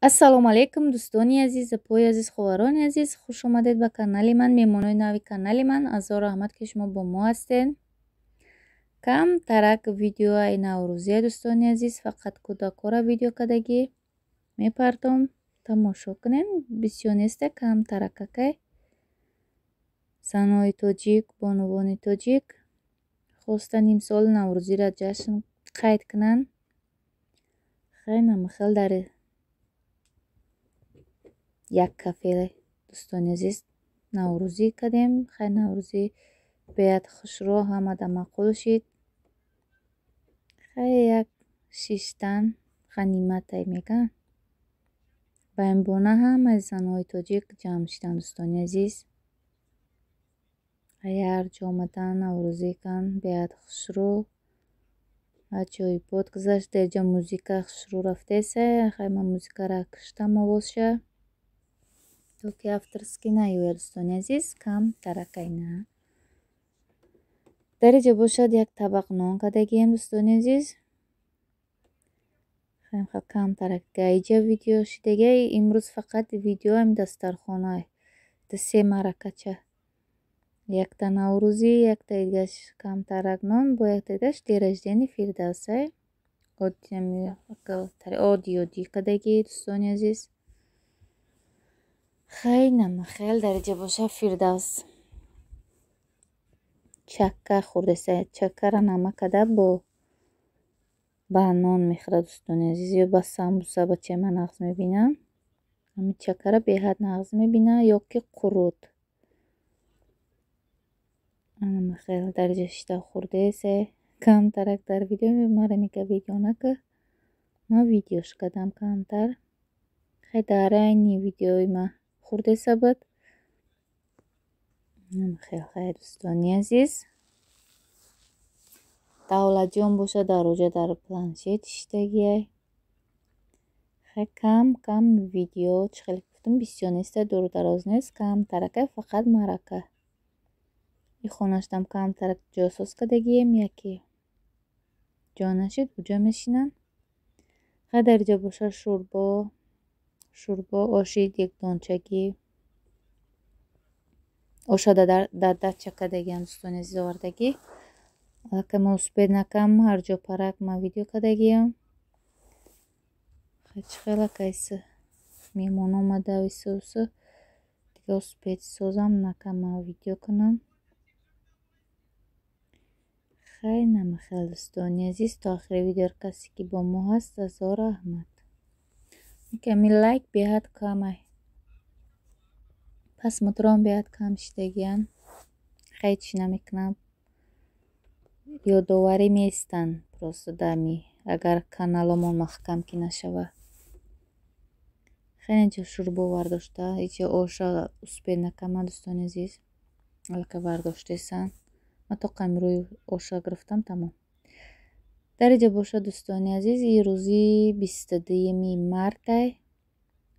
Ассалому алайкум, дӯстони азиз, апои азиз, хоҳарони азиз, хуш омадед ба канали ман, меҳмонои нави канали ман. Азор раҳмат, ки шумо бо мо ҳастед. Камтарак видеои наврӯзия, дӯстони азиз, фақат кӯдакҳоро видео кардагӣ мепартом, тамошо кунем. Бисёр неста, камтаракакай. Занои тоҷик, бонувони тоҷик хостанд имсол наврӯзиро ҷашн қайд кунанд. Хеле намахел дар як кафе, дӯстони азиз, наврӯзӣ кардем. Хай, наврӯзӣ беяд хушрӯ, ҳамада маъқул шид. Хай, як шиштан ғаниматай мегӯянд. Ба ин бона ҳамаи занҳои тоҷик ҷамъ шиданд, дӯстони азиз. Ҳар ҷо омадан наврӯзӣ кан, беяд хушрӯ. Аҷоибот гузашт. Дар ҷо музика хушрӯ рафтеса. Хай, ман музикаро киштам овозша, то ки авторский наёяд, дӯстони азиз, кам таракайна. Дар инҷо бошад як табақ нон кардагием, дӯстони азиз. Кам тарак иҷа видео шидагия. Имрӯз фақат видео ҳами дастархона се маъракача: якта наврӯзӣ, якта дигаш камтарак нон, бо якта дигаш день рождения Фирдавсай. Оддӣ оддӣ кардагӣ, дӯстони азиз. Хай, намахел дар инҷа боша Фирдавс чакка хӯрдеса. Чаккаро намак карда бо ба нон мехӯрад, дӯстони азиз, ё ба самбуса. Бачаи ман нағз мебинам. Ҳамин чаккаро беҳад нағз мебинам, ё ки қурут. Намахел дар инҷа шита хӯрдесе. Камтарак дар видео мара мега, видео накар. Ман видеош кардам камтар. Хай, дар айни видеои ма хӯрдеса буд. Хел, хай, дӯстони азиз. Давлатҷон боша дар оҷа дар планшет шиштагиай. Хай, кам кам видео, чӣ хеле гуфтам, бисёр неста, дуру дароз нест, камтаракай, фақат маърака. И хонаштам камтарак ҷосоз кардагием, яке ҷо нашид, уҷо мешинам. Хай, дар инҷо боша шӯрбо, шӯрбо, оши дегдончагӣ. Оша дар дача кардагиам, дӯстони азиз, овардагӣ. Аллакай ма успеть накам, ҳар ҷо парак ма видео кардагиам. Хай, чӣ хел акайса меҳмон омада исусу дига успеть созам накам, ма видео кунам. Хай, намахел, дӯстони азиз, то охири видеоро касе ки бо мо ҳаст, азор раҳмат. Ками лайк беҳад камай. Просмотрон беҳад кам шидагиянд. Хай, чӣ намекунам. Ёдоварӣ меистанд просто дами, агар каналомон маҳкам ки нашава. Хеле инҷо шӯрбо вардошта, иҷо оша успеть накама, дӯстони азиз. Аллакай вардоштесан. Ман то қами рӯи оша гирифтам, тамом. Дар инҷо бошад, дӯстони азиз, и рӯзи 22-юми мартай.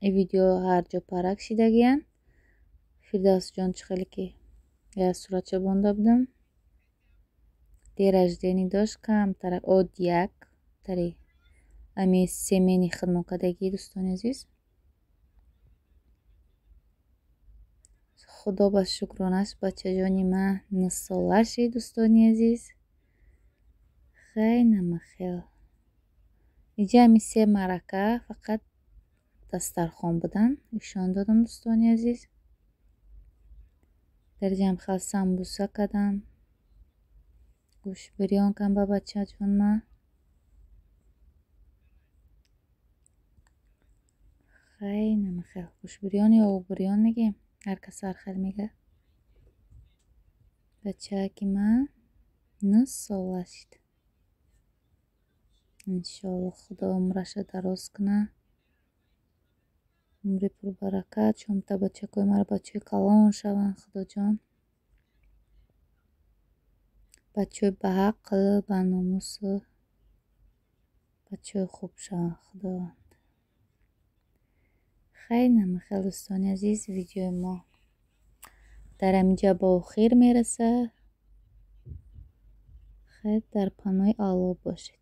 И видео ҳар ҷо парак шидагиянд. Фирдавсҷон, чӣ хеле ки як суратча бонда будам. День рождения дошт, камтарак оддияк тари ами семени хидмат кардагӣ, дӯстони азиз. Худо ба шукронаш, бачаҷони ман 9 сола шид, дӯстони азиз. Хай, намахел. Иҷа ҳами се маърака фақат дастархон будан, нишон додам, дӯстони азиз. Дар инҷа хел самбуса кардам. Гӯшт бирён кардам ба бачаҷон ман. Хай, намахел. Гӯшт бирён ё об бирён мегӯем, ҳар кас ҳар хел мегӯяд. Бачаки ман 9 сола шид. Иншоалло, Худо умраша дароз кунад. Умри пурбаракат, шомта бачакҳои маро бачаҳои калон шаванд, Худоҷон. Бачаҳои баақл, баномусу бачаҳои хуб шаванд, Худованд. Хай, намахел, дӯстони азиз, видеои мо дар ҳаминҷа ба охир мерасад. Хайр, дар паноҳи Аллоҳ бошед.